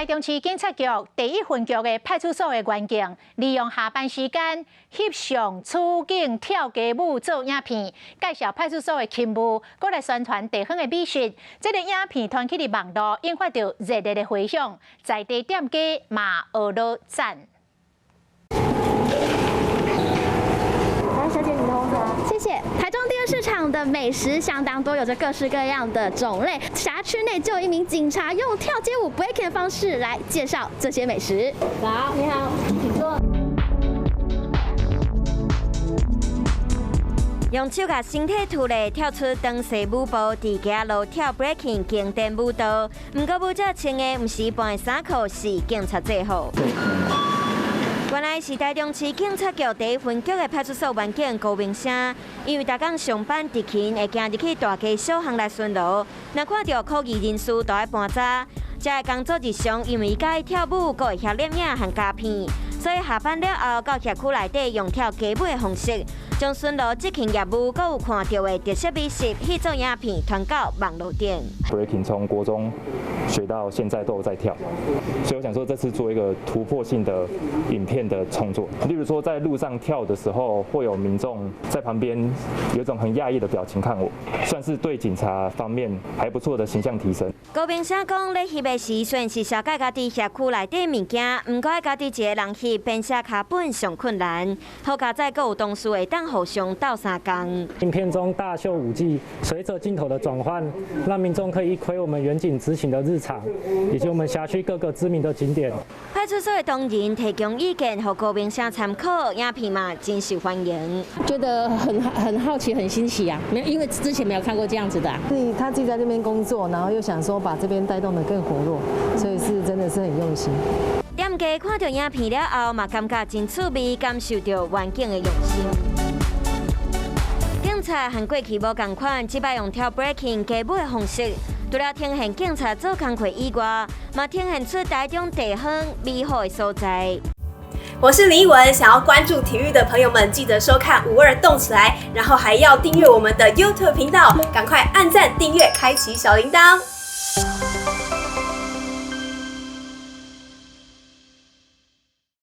台中市警察局第一分局的派出所的員警，利用下班時間翕相、取景、跳街舞做影片，介紹派出所的勤務，閣來宣傳地方的美食。這個影片傳去佇網路，引發著熱烈的迴響，在地店家嘛學落讚。來，小姐，你的紅茶。謝謝。台中第二市場的美食相當多，有着各式各樣的種類。轄區內就有一名警察用跳街舞 breaking 的方式來介紹這些美食。早，你好，請坐。用手共身體脫咧，跳出當勢舞步，佇街路跳 breaking 經典舞蹈。毋過舞者穿的毋是一般的衫褲，是警察制服。原來是台中市警察局第一分局的派出所員警高明生，因為逐工上班執勤會行入去大街小巷來巡邏，若看著可疑人士就愛盤查。這个工作日常，因為佮意跳舞，閣會曉攝影和膠片，所以下班了後到轄區內底用跳街舞的方式，將巡邏執勤業務閣有看著的特色美食翕做影片傳到網路頂。 Breaking 從國中學到現在都有在跳，所以我想說這次做一個突破性的影片的創作。例如說在路上跳的時候，會有民眾在旁邊有一種很訝異的表情看我，算是對警察方面還不錯的形象提升。高明生講，咧翕的時雖然是紹介家己轄區內底物件，毋過愛家己一個人翕編寫腳本上困難。好佳哉，閣有同事會當互相鬥相共。影片中大秀舞技，隨着鏡頭的轉換，讓民眾可以一窺我們員警執勤的日常，以及我們轄區各個知名的景點。派出所的同仁提供意見，予高明生參考，影片嘛真受歡迎。覺得很好奇、很新奇啊！沒有，因為之前沒有看過這樣子的。他自己在這邊工作，然後又想說把這邊帶動得更活絡，所以是真的是很用心。店家看著影片了後，嘛感覺真趣味，感受著員警的用心。警察和過去無仝款，這擺用跳 breaking 街舞的方式，除了呈現警察做工課以外，嘛呈現出台中地方美好的所在。我是林奕文，想要關注體育的朋友們，記得收看52動起來，然後還要訂閱我們的 YouTube 頻道，趕快按讚、訂閱、開啟小鈴鐺。